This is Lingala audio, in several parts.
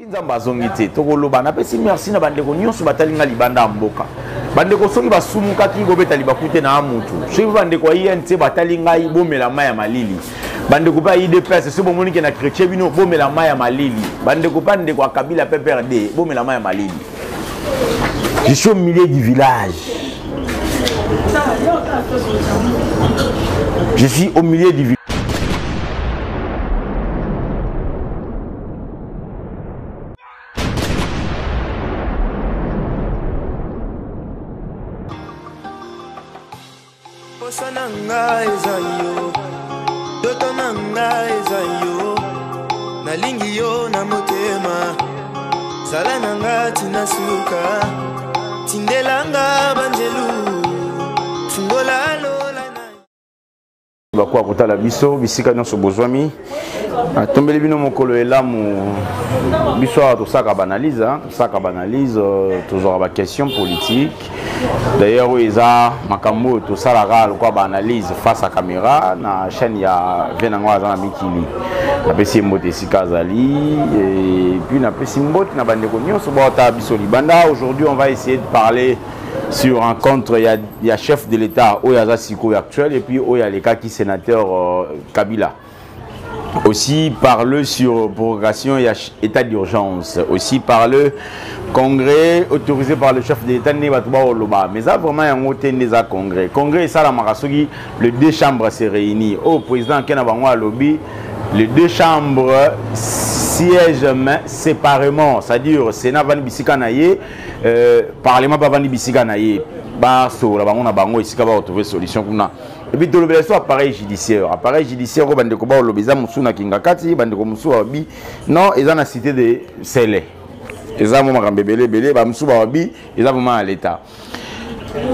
Nzambe azongi te, tokoloba. Napesi merci na bandeko nyonso batali nga libanda ya mboka. Bandeko soki basumukaki bobeta libaku te na mutu. Soki bandeko ya INC batali ngai bomela mai ya malili. Bandeko mpe ya UDPS soki bomoni ke na chrétien bino bomela mai ya malili. Bandeko mpe ndeko ya Kabila PPRD bomela mai ya malili. Je suis au milieu du village. Je suis au milieu du village. Posa na nga eza yo, ndoto na nga eza yo, nalingi yo na motema, zala na nga tina suka, tindela nga banjelu, fungola lola na Bakoka kotala biso bisika nyonso bozwami. Atombeli bino mokolo elamu. Biso awa tosalaka baanalyse, tosalaka baanalyse, tozwaka baquestion politique. D'ailleurs oyo eza makambo oyo tosalaka lokola baanalyse face à caméra na chaîne ya vie nango aza na mikili. Napesi ye mbote esika azali et puis napesi mbote na bandeko nyonso baotala biso libanda. Aujourd'hui on va essayer de parler sur rencontre ya, ya chef de l'État oyo aza sikoyo actuel et puis oyo alekaki sénateur Kabila. Aussi parle sur prorogation ya état d'urgence, aussi parle congrès autorisé par le chef de l'État nde bato baoloba, mais ça vraiment yango te nde eza congrès. Congrès esalamaka soki les deux chambres se réunissent. Oyo président akei na bango alobi les deux chambres siègent mais séparément, c'est-à-dire Sénat vandi bisika na ye, parlement bavandi bisika na ye, basola bango na bango esika ba retrouver solution kuna. Et puis tolobela so appareil judiciaire, appareil judiciaire oyo bandeko baoloba eza mosusu na Kingakati, bandeko mosusu babi non eza na cité de Sele, eza mo makambo ebele ebele, ba mosusu babi eza vraiment ya l'État.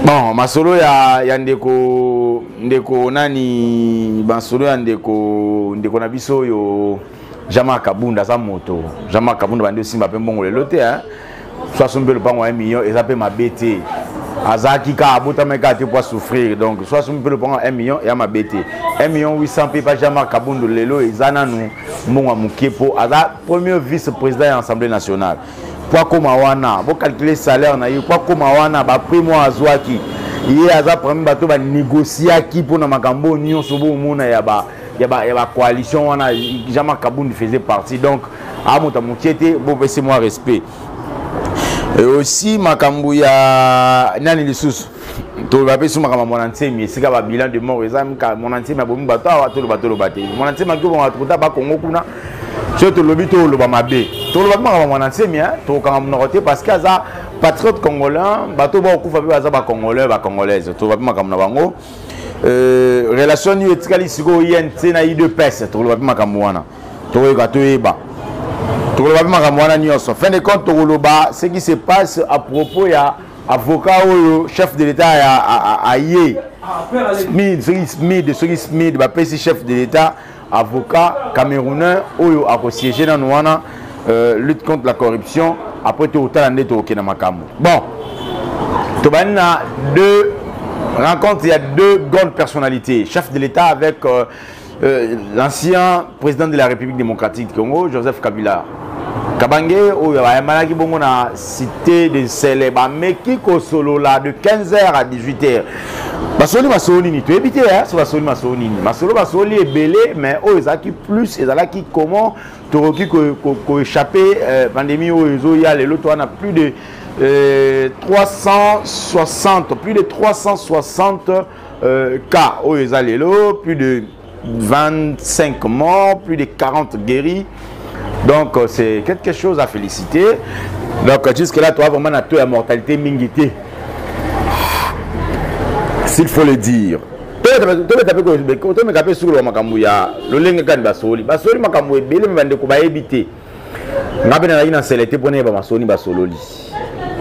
Bon, masolo ya ndeko, ndeko nani, masolo ya ndeko, ndeko na biso oyo Jean-Marc Kabund aza moto. Jean-Marc Kabund bandi osimba pe mbongo lelo te, hein. Soit sombe lopango ya 1 million eza pe mabe te. Azalaki kaka abotamaki kaka te po asouffrir. Donc soit sombe lopango ya 1 million ya mabe te. 1 million 800 pe pa Jean-Marc Kabund lelo eza nanu mbongo ya moke po aza premier vice-président ya Assemblée nationale. Po akoma wana, bo calculer salaire na ye, po akoma wana ba prix moi azwaki. Ye aza parmi bato ba négociaki po na makambo nyonso bo mona ya ba ya ba ya ba coalition wana Jean-Marc Kabund faisait partie. Donc a moto mokie te, bo pese moi respect. Et aussi makambo ya nani lisusu toloba mpe so makambo ya Mwana Nsemi esika ba bilan de mort eza Mwana Nsemi abomi bato awa, toloba toloba te Mwana Nsemi akoki koboma bato kota bakongo kuna. Soki tolobi toloba mabe, toloba mpe makambo ya Mwana Nsemi, hein, tokokanga monoko te parce que aza patriote congolais, bato bakokufa mpe baza ba congolais, ba congolaise, toloba mpe makambo na bango. Relation nini etikali sikoyo INC na UDPS, tokoloba mpe makambo wana, tokoyoka toyeba, tokoloba mpe makambo wana nyonso. Fin de compte tokoloba ce qui se passe à propos ya avocat oyo chef de l'État ya aye Smith, soki Smith, soki Smith bapesi chef de l'État avocat camerounais oyo akosiéger nanu wana, lutte contre la corruption. Après tokotala nde tokokende makambo. Bon, tobandi na deux rencontres, il y a deux grandes personnalités, chef de l'État avec l'ancien président de la République démocratique du Congo, Joseph Kabila Kabange, oyo ayambanaki bongo na cité de Nsele, bameki kosolola de 15h à 18h. Basoli masolo nini toyebi te, hein, so basoli masolo nini, masolo basoli ebele, mais oyo ezalaki plus ezalaki comment tokoki koéchapper pandémie oyo ezoya lelo. Toza na plus de 360, plus de 360 cas oyo eza lelo, plus de 25 morts, plus de 40 guéris. Donc c'est quelque chose à féliciter. Donc jusque là toi vraiment na taux ya mortalité mingi te, s'il faut le dire. Tomeka mpe sukulu ya makambo ya lolenge kani basoli, basoli makambo ebele, me bandeko bayebi te. Nga mpe nazalaki na nsele te mpona yeba masoli basololi,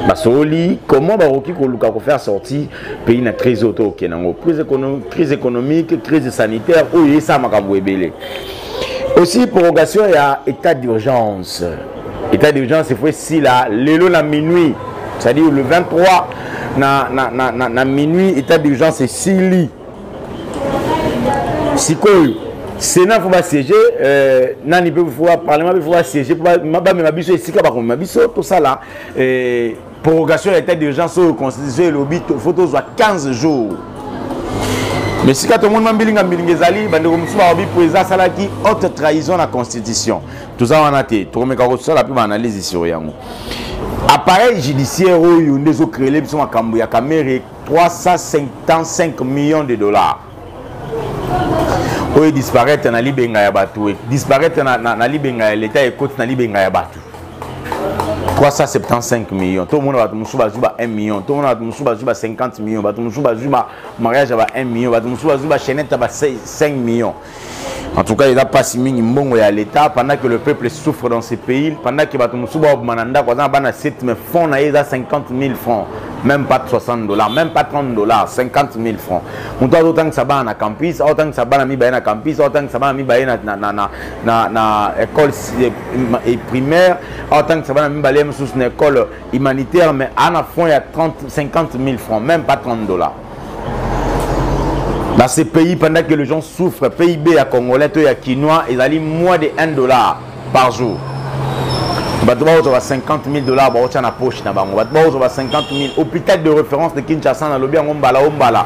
basoli comment bakoki koluka kofaire sortir pays na crise oyo tokokende yango, crise économique, crise sanitaire oyo esala makambo ebele. Aussi prorogation ya état d'urgence, état d'urgence il faut esila lelo na minuit, c'est-à-dire le 23 na minuit état d'urgence esili. Sikoyo Sénat faut basiége, nani mpe faut, parlement mpe faut basiége mpo bamema biso esika bakomema biso. Tosala prorogation ya état d'urgence oyo constitution elobi faut tozwa 15 jours. Mais sika tomoni mwa mbilinga mbilinga ezali. Bandeko mosusu balobi président asalaki haute trahison na constitution. Toza wana te, tokomeka kosala mpe baanalyse sur yango. Appareil judiciaire oyo nde ezocréer biso makambo ya Kamerhe, 355 millions de dollars oyo disparaître na libenga ya bato, disparaître na libenga ya leta, ekoti na libenga ya bato. 375 millions. Tomona bato mosusu bazwi ba 1 million, tomona bato mosusu bazwi ba 50 millions, bato mosusu bazwi ba mariage ya ba 1 million, bato mosusu bazwi ba chaînette ya ba 5 millions. En tout cas, eza mpasi mingi, mbongo ya l'état, pendant que le peuple souffre dans ce pays, pendant que bato mosusu baobima na ndako, aza na bana 7, mais fonds na ye eza 50 000 francs, même pas 60 $, même pas 30 $, 50 000 francs. Moto azotangisa bana na campus, aotangisa bana mibale na campus, aotangisa bana mibale na école primaire, aotangisa bana mibale mosusu na école humanitaire, mais ana fonds ya 30 50 000 francs, même pas 30 $. Dans ces pays, pendant que les gens souffrent, PIB ya congolais to ya kinois ezali moins de 1 $ par jour. Bato bakozwa ba 50 000 $, baotya na poche na bango. Bato bakozwa ba 50 000. Hôpital de référence de Kinshasa, nalobi yango mbala o mbala,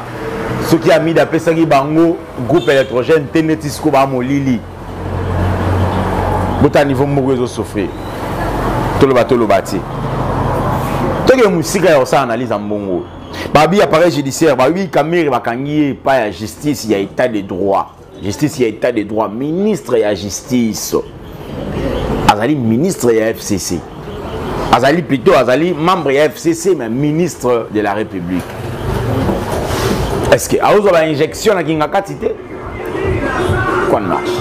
soki Amida apesaki bango groupe électrogène te, neti siko baa molili. Bota niveau moko ezosouffrir. Toloba, toloba te, toke mosika ya kosala analyse ya mbongo. Babi appareil judiciaire, babi Kamerhe bakangi ye epai ya justice ya état de droit. Justice ya état de droit, ministre ya justice azali ministre ya FCC, azali plutôt azali membre ya FCC, mais ministre de la République, est ce que aozwa bainjection na kinga kati te? Quoi de marche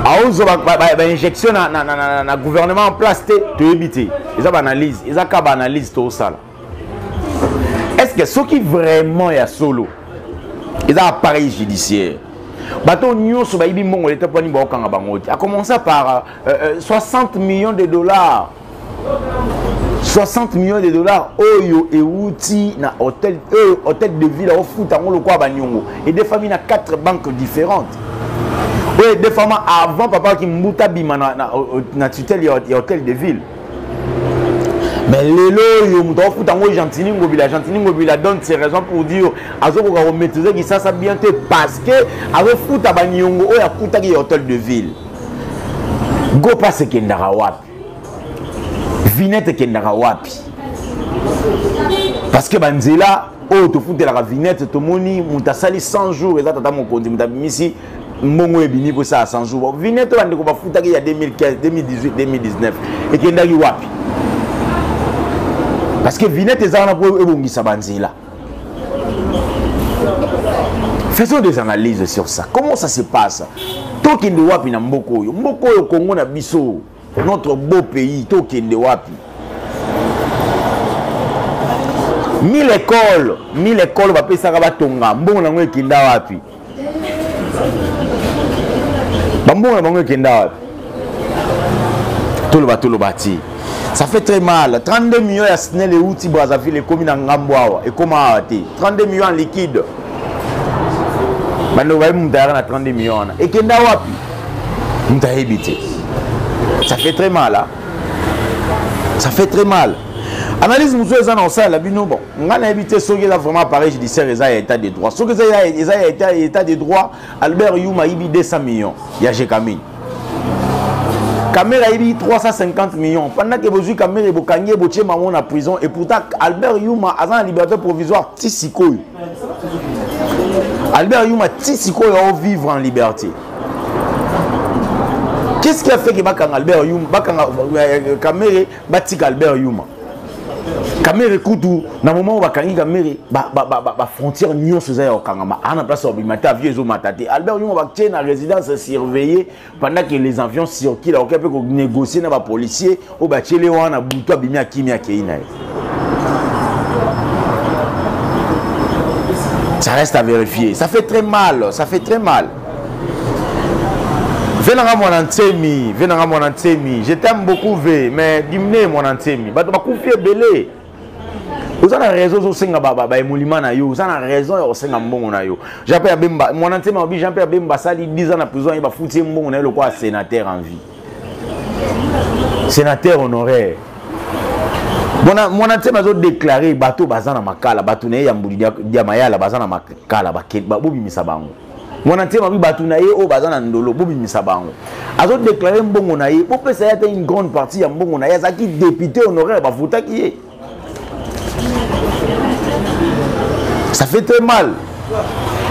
aozwa bainjection na gouvernement en place te? Toyebi te, eza baanalyse, eza ka baanalyse tozosala. Est ce que soki vraiment ya solo eza appareil judiciaire, bato nyonso bayibi mbongo leta, mpo nini baokanga bango te? À commencer par 60 millions de dollars, 60 millions de dollars oyo euti na hôtel, oyo hôtel de ville aofuta yango lokola baniongo, edefami na quatre banques différentes, oyo edefama avant papa Kimbuta bima na tutelle ya hôtel de ville. Mais lelo oyo moto akofuta yango Gentiny Ngobila. Gentiny Ngobila donne ses raisons pour dire azokoka komaîtrise Kinshasa bien te parce que azofuta baniongo oyo akutaki ya hôtel de ville. Go Pass ekendaka wapi? Vignette ekendaka wapi? Parce que banzela oyo tofutelaka vignette, tomoni moto asali 100 jours, eza tata mokonzi moto abimisi mbongo ebimi mpo esala 100 jours. Vignette oyo bandeko bafutaki ya 2015, 2018, 2019 ekendaki wapi? Parce que vignette eza wana mpo ebongisa banzela. Faisons des analyses sur ça, comment ça se passe. Tokende wapi na mboka oyo, mboka oyo Kongo na biso, notre beau pays? Tokende wapi? 1000 école, 1000 école bapesaka batonga, mbongo nango ekenda wapi? Bambongo na bango ekenda wapi? Toloba, toloba ti ça fait très mal. 32 millions ya SNEL euti Brazzaville, ekomi na ngambo awa, ekóma awa te. 32 millions en liquide, bandeko bayebi moto ayaka na 32 millions wana ekenda wapi? Moto ayebi te. Ça fait très mal, hein? Ça fait très mal. Analyse mosusu eza na kosalela bino. Bon, ngai nayebi te soki eza vraiment appareil judiciaire eza ya état de droit. Soki eza ya état de droit, Albert Yuma ayibi 200 millions ya Gécamines, Kamerhe ayibi 350 millions. Pendant que bozwi Kamerhe, bokangi ye, botie bango na prison, et pourtant Albert Yuma aza na liberté provisoire ti sikoyo. Albert Yuma ti sikoyo aovivre en liberté. Qu'est-ce qui a fait que bakanga Albert Yuma, bakanga Kamerhe, batika Albert Yuma? Kamerhe kutu, na moment oyo bakangi Kamerhe, bafrontière nyonso eza ya kokangama, aa na place ya kobima te, avion ezomata te. Albert Yuma batie na résidence surveillée pendant que les avions circulent. Akoki mpe konégocier na bapolicier oyo batiele wana. Butu abimi, akimi, akei na ye. Ça reste à vérifier. Ça fait très mal, ça fait très mal. Ve nanga Mwana Nsemi, ve nanga Mwana Nsemi, je t'aime beaucoup ve, mais dimne Mwana Nsemi, bato bakufi ebele. Oza na raison ozosenga baémolima na yo, oza na raison ya kosenga mbongo na yo. Jean Pierre Bemba, mwana nsema obi Jean Pierre Bemba asali 10 ans na prison, ye bafuti ye mbongo na ye lokola sénateur en vie, sénateur honoraire. Mwana nsema azodéclare bato baza na makala, bato na ye ya mbuli dia mayala baza na makala, bobimisa bango. Mwana nsema abi bato na ye oyo baza na ndolo, bobimisa bango. Azodéclare mbongo na ye, bopesa ye ata une grande partie ya mbongo na ye. Azalaki député honoraire, bavotaki ye. Ça fait très mal.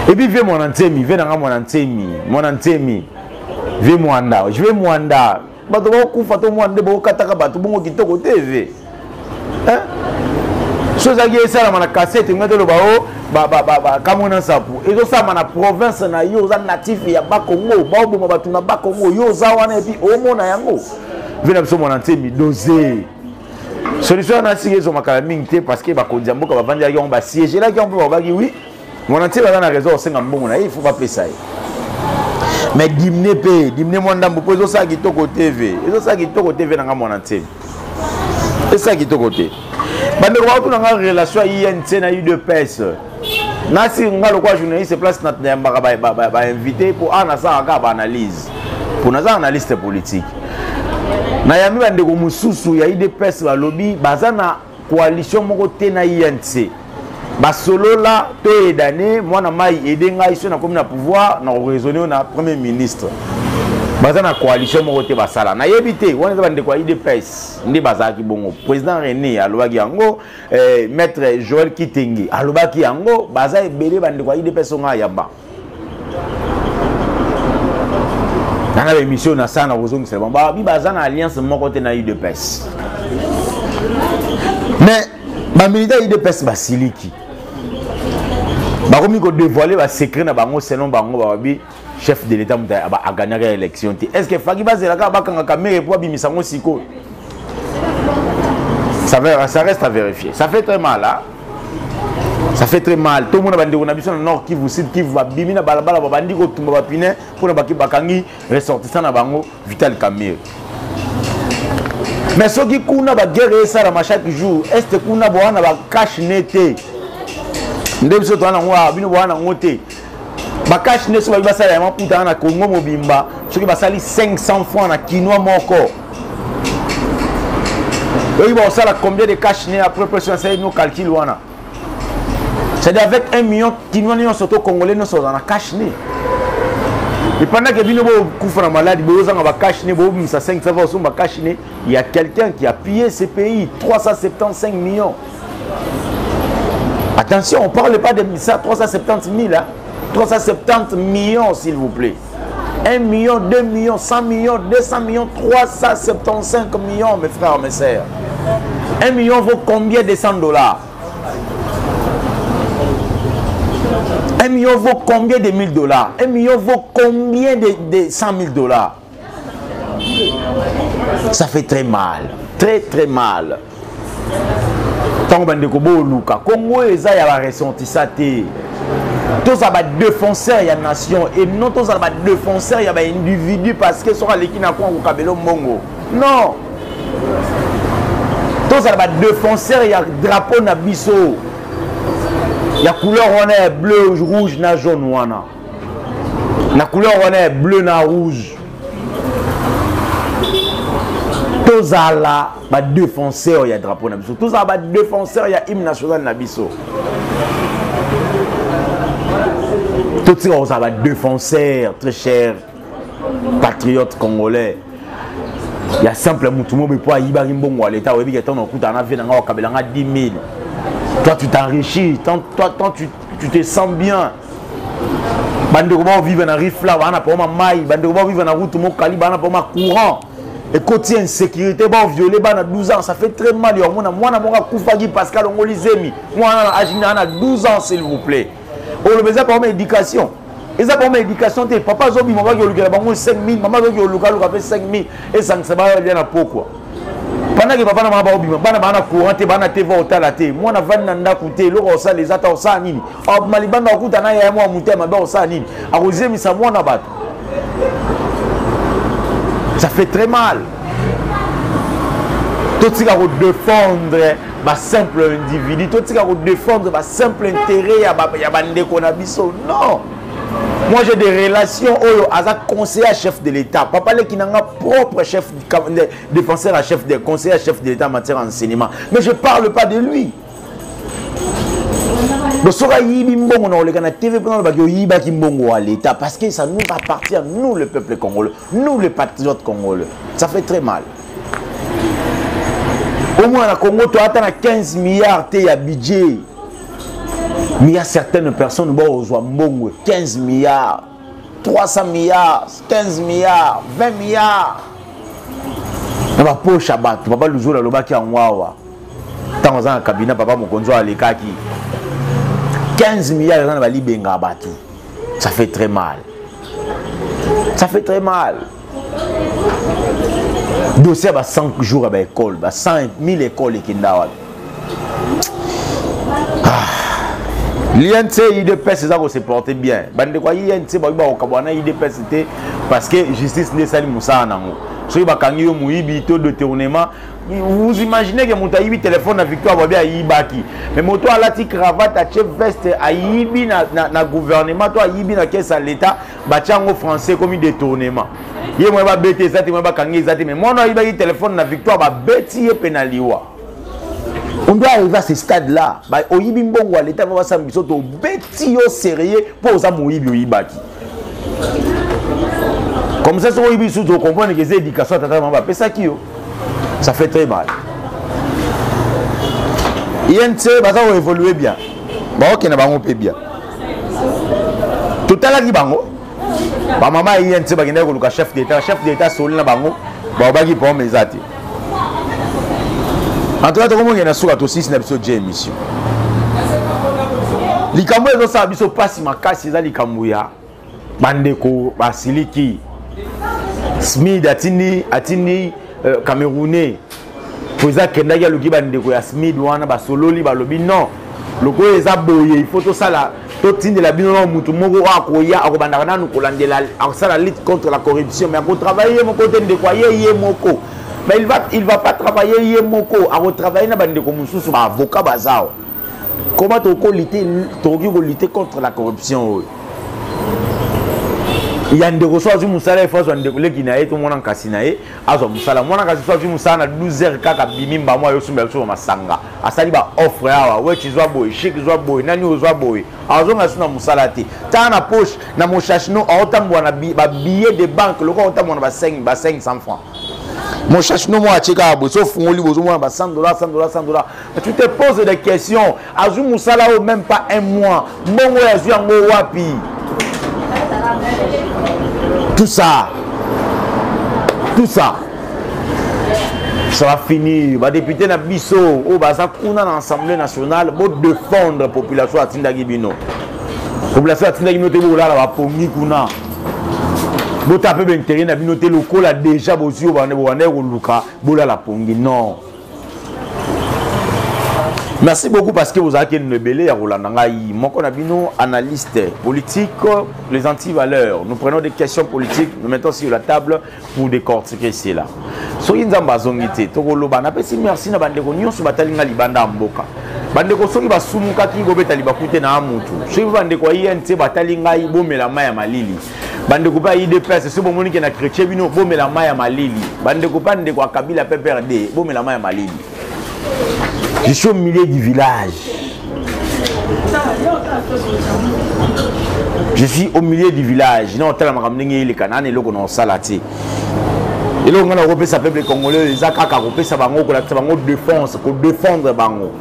Et puis vieux mwana nsemi, vieux nanga mwana nsemi, mwana nsemi, vieux mwanda, je vais mwanda. Bato bakokufa to mwana nde bokataka bato bongo kitoko te ve. Hein? So ezalaki esalama na kasete ngai toloba o kamwena nsapu ezosalama na province na yo, oza natif ya Bakongo, baoboma bato na Bakongo, yo oza wana epuis omona yango. Vie na biso mwana nsemi dose solution wana sika ezwama kala mingi te, parce que bakonzi ya mboka bavandelaki yango, basiegelaki yango mpe balobaki oui, mwana ntie baza na raison kosenga mbongo na ye, il faut bapesa ye. Mais dimne mpe dimne mwa ndambo mpo ezosala kitoko tv, ezosala kitoko tv nanga mwana ntie esala kitoko te. Bandeko bakotuna nga relation ya INC na UDPS. Nasi nga lokola journaliste, place nayambaka bainvité mpo awa nasalaka kaka baanalyse, mpo naza analyste politique. Nayambi bandeko mosusu ya UDPS, balobi baza na coalition moko te na INC, basolola toyedane mwana mai ede ngai so nakomi na pouvoir na koraisonne na premier ministre. Baza na coalition moko te basala, nayebi te. Wana eza bandeko ya UDPS nde bazalaki bongo. Président René alobaki yango, maître Joël Kitenge alobaki yango, baza ebele bandeko ya UDPS onga ayamba nanga baémission nasala na kozongisela bango, babi baza na alliance moko te na UDPS. Mais bamilitaire UDPS basiliki, bakomi kodévoile basecret na bango. Selon bango, bababi chef de l'état moto agagnaka élection te. Est ce que faki bazela kaka bakanga Kamerhe po abimisa yango sikoyo? Ça reste à vérifier. Ça fait très mal, hein? Ça fait très mal. Tomona bandeko na biso na Nord Kivu, Sud Kivu, babimi na balabala, babandi kotumba bapine mpona bakangi ressortissant na bango Vital Kamerhe. Mais soki kuna baguerre esalama chaque jour este kuna, bowana bacache-nez te nde biso towana yango awa, bino bowana yango te. Bacache-nez so babi basala ya maputa na Congo mobimba, soki basali 500 francs na kinois moko, oyo bakosala combien de cache-nez? Après pression asali no calcul wana, c'est-à-dire avec 1 million kinois nyonso to congolais nyonso oza na cache-nez. Et pendant que bino bokufa na maladi, bozanga bacache-nez, bobimisa 500 francs osomba cache-nez, il y a quelqu'un qui a pillé ce pays, 375 millions. Attention, on parle pas de ça, 370 000, hein? 370 millions, s'il vous plaît. 1 million, 2 millions, 100 millions, 200 millions, 375 millions, mes frères, mes sœurs. 1 million vaut combien de 100 dollars? 1 million vaut combien de 1000 dollars? 1 million vaut combien de 100 000 dollars? Ça fait très mal, très très mal. Ntango bandeko boluka Kongo eza ya baressortissant te, tozala badéfenseur ya nation et non tozala badéfenseur ya baindividu, parce que soki aleki na kongo kokabela mbongo, non. Tozala badéfenseur ya drapeau na biso ya couleur wana ya bleu, rouge na jaune wana, na couleur wana ya bleu na rouge. Tozala badéfenseur ya drapeau na biso, tozala badéfenseur ya hymne national na biso. Totika kozala badéfenseur, très cher patriote congolais, ya simple mutu mobe po ayibaki mbongo ya leta. Oyebi ke ntango okutana na vie na nga, okabelanga 10 000, toi tu t'enrichis, toi, toi tu te sens bien. Bandeko baovivre na rifla, baa na problème ya mai. Bandeko baovivre na route mokali, baa na problème ya courant, ekoti insécurité, baoviole bana 12 ans. Ça fait très mal ya omona mwana moko akufaki parce que alongoli zemi, mwana na age na 12 ans. S'il vous plaît, oloba eza problème ya éducation, eza problème ya éducation te. Papa azobima, baki olukela bango 5000, mama azoki olukaluka mpe 5000 esangisa balia na pokwa, pendant que papa na mama baobima, bana baa na courant te, baa na te, va otala te, mwana vandi na ndako te, eloko osala eza ta, osala nini? Obima libanda, okuta na yaya mwa motema mabe, osala nini? Akozemisa mwana bato. Ça fait très mal. Totika ko défendre ba simple individu, totika ko défendre ba simple intérêt ya ba ya bandeko na biso. Non. Moi j'ai des relations oyo aza conseiller chef de l'État. Papa leki nanga propre chef défenseur à chef de conseiller chef de l'État en matière d'enseignement. Mais je parle pas de lui. Donc soki ayibi mbongo na koleka na TV mpona olobaki oyibaki mbongo ya l'État parce que ça nous appartient nous le peuple congolais, nous les patriotes congolais. Ça fait très mal. Au moins na Congo to ata na 15 milliards te ya budget. Mais il y a certaines personnes bazwa mbongo 15 milliards, 300 milliards, 15 milliards, 20 milliards. Na ba poche ya bato, papa Luzolo alobaki yango awa. Ntango aza na cabinet papa mokonzi oyo alekaki 15 milliards eza na balibenga ya bato. Ça fait très mal. Ça fait très mal. Dossier ya ba 100 jours ya ba école, ba 100 000 écoles ekenda wapi? Ah. L'INC UDPS eza ko se porter bien. Bandeko ya INC bayebi bakokabwana na UDPS te parce que justice nde esali mosala nango. Soki bakangi yo moyibi to détournement, vous imaginez que moto ayibi téléphone na Victoire Babi ayibaki. Mais moto alati cravate, atie veste, ayibi na, na, na gouvernement to ayibi na caisse ya l'État, batia yango français ekomi détournement. Ye moye babeti eza te, moye bakangi eza te, mais mwana ayibaki téléphone na Victoire babeti ye pe na liwa. On doit arriver à ce stade-là. Ba oyibi mbongo ya l'État va basala biso to beti yo sérieux po oza moyibi oyibaki. Comme ça soki oyibi susu to comprendre que eza éducation ya tata mama bapesaki yo. Ça fait très mal. INC baza ko évoluer bien. Baokende bango mpe bien. Totalaki bango bamama ya INC bakendaki koluka chef d'état, chef d'état soli na bango balobaki problème eza te. En tout cas tokomokende na suka tosisi na biso je émission. Likambo ezosala biso mpasi makasi eza likambo ya bandeko basiliki. Smith atindi atindi euh, Camerounais po eza akendaki aluki bandeko ya Smith wana basololi balobi non lokola eza boye il faut tosala totindela bino na motu moko oyo akoya akobandaka nanu kolandela akosala lutte contre la corruption mais akotravaille ye moko te ndeko aye ye moko mais il va, il va pas travailler ye moko akotravaille na bandeko mosusu baavocat bazawa comment tokoki kolutte contre la corruption oyo ya ndeko so azwi mosala efo azwa ndeko leki na ye to mwana nkasi na ye azwa mosala mwana nkasi so azwi mosala na 12 heures kaka bimi mbamo ayo osomba biso masanga asali ba offre awa wechi zwa boye shik zwa boye nani ozwa boye azonga so na mosala te tala na poche na moshashino aotambola na ba billet de banque lokola aotambola na ba 5 ba 500 francs moshashino moko atie kaka boye so ofungoli bozomona ba 100 dollars 100 dollars 100 dollars. Tu te poses des questions. Azwi mosala oyo même pas un mois. Mbongo oyo azwi yango wapi? Tout ça. Tout ça. Ça va finir. Ba député na biso oyo baza kuna na Assemblée nationale bo défendre population atindaki bino. Population atindaki bino te bolala ba pongi kuna. Bota pe ba intérêt na bino te lokola déjà bozwi oyo bande bobandaki koluka bolala pongi non. Merci beaucoup parce que vous avez ebele ya kolanda ngai moko na bino analyste politique les anti-valeurs. Nous prenons des questions politiques, nous mettons sur la table pour décortiquer cela. Soki Nzambe azongi te tokoloba napesi merci na bandeko nyonso batali nga libanda ya mboka. Bandeko soki basumukaki bobeta libaku te na mutu. Soki bandeko ya INC batali ngai bomela mai ya malili. Bandeko mpe ya UDPS soki bomoni ke na chrétien bino bomela mai ya malili. Bandeko mpe ndeko ya Kabila PPRD bomela mai ya malili. Je suis au milieu du village. Je suis au milieu du village. Non, tala makambo ndenge eleka nani eloko na osala te. Eloko nga na kopesa peuple congolais eza kaka kopesa bango kolakisa bango défense, ko défendre bango.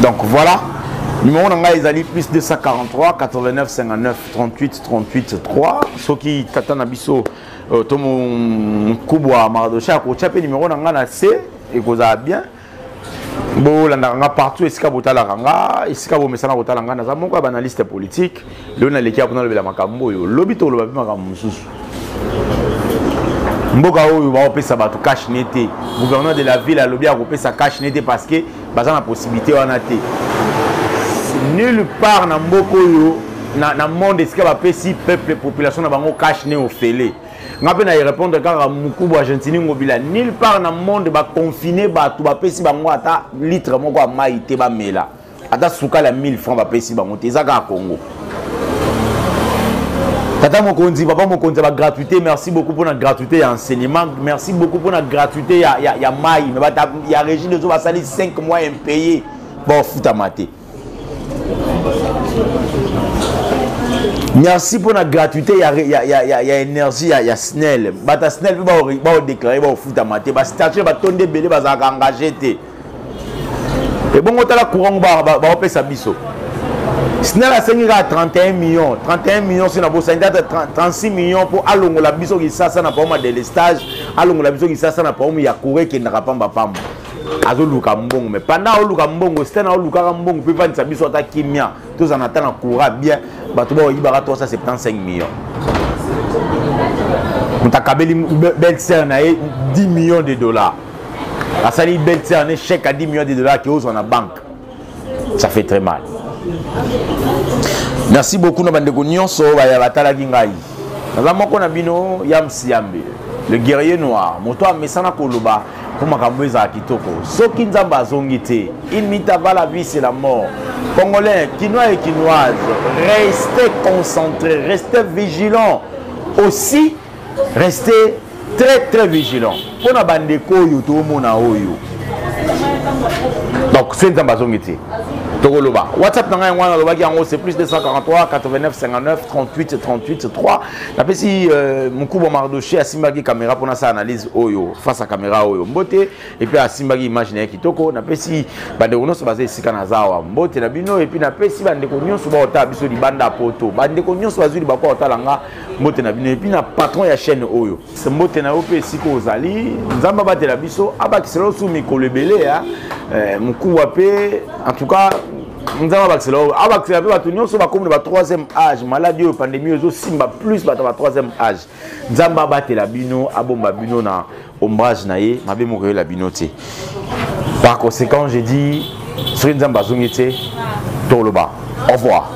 Donc voilà, numéro na ngai ezali plus 243 89 59 38 38 3. Soki tata na biso to mokubwa Mardoché akotya mpe numéro na ngai na se ekozala bien. Bolandaka nga partout esika botalaka nga esika bomesana kotala nga naza moko ya baanalyste politique. Lelo naleki apo nalobela makambo oyo lobi toloba mpe makambo mosusu. Mboka oyo baopesa bato cash ne te. Gouverneur de la ville alobi akopesa cash ne te parce que baza na possibilité wana te. Nulle part na mboka oyo na monde esika bapesi peuple population na bango cash ne ofele. Nga mpe na répondre kaka mokubwa Argentine Ngobila, nulle part na monde baconfine bato, bapesi bango ata litre moko ya mai te bamela, ata sukali ya 1000 francs bapesi bango te. Eza kaka Congo. Tata mokonzi, papa mokonzi ya bagratuité, merci beaucoup mpona gratuité ya enseignement, merci beaucoup mpona gratuité ya mai. Me bata ya Régie des eaux basali 5 mois impayé, baofutama te. Merci mpona gratuité ya énergie ya SNEL. Bato ya SNEL mpe baodéclare baofutama te. Bastatue batondi ebele, bazalaka engagé te. Ebongo tala courant baopesa biso. SNEL asengi kaka 31 millions, 31 millions soki nabosani tata, 36 millions, mpo alongola biso Kisasa na problème ya délestage, alongola biso Kisasa na problème ya courant ekendaka pambapamba. Azoluka mbongo, mais pendant aoluka mbongo, SNEL aolukaka mbongo mpe evandisa biso ata kimia, tozala na ta na courant bien. Bato baoyibaka 375 millions. Moto akabeli belle sœur na ye 10 millions de dollars, asali belle sœur ne chèque à 10 millions de dollars ke ozwa na banque, ça fait très mal. Merci beaucoup na bandeko nyonso baya batalaki ngai. Naza moko na bino, Yams Yambe, le guerrier noir, moto amesana koloba mpo makambo ezala kitoko. Soki Nzambe azongi te, une minute avant la vie, c'est la mort. Congolais, Kinois et Kinoise, restez concentrés, restez vigilants aussi, restez très très vigilants mpona bandeko oyo toomona oyo. Donc soki Nzambe azongi te, tokoloba. WhatsApp na ngai yango wana, alobaki yango, c'est plus 243 89 59 38 38 3. Napesi mokubwa Mardoché, asimbaki caméra mpona asala analyse oyo face à caméra oyo, mbote. Et puis asimbaki image na ye kitoko. Napesi bandeko nyonso baza esika naza awa, mbote na bino. Et puis napesi bandeko nyonso baotala biso libanda ya poto, bandeko nyonso bazwi libaku otala nga, mbote na bino. Et puis na patron ya chaîne oyo, mbote na yo mpe esika ozali. Nzambe abatela biso, abakisela osu mikolo ebele ya mokuwa mpe. En tout cas, Nzambe abakisela oyo, abakisela mpe bato nyonso bakomi na ba troisième âge. Maladie oyo, pandémie oyo, ezosimba plus bato ya ba troisième âge. Nzambe abatela bino, abomba bino na ombrage na ye, mabe moko eyela bino te. Par conséquent, j'ai dit, soki Nzambe azongi te, toloba au revoir.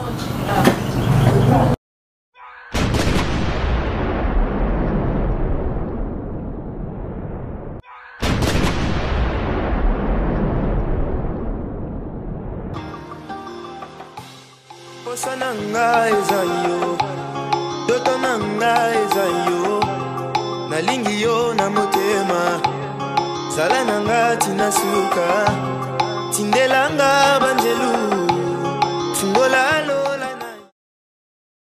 Posa na nga eza yo, ndoto na nga eza yo, nalingi yo na motema, zala na nga tina suka, tindelanga banjelu, fungola lo.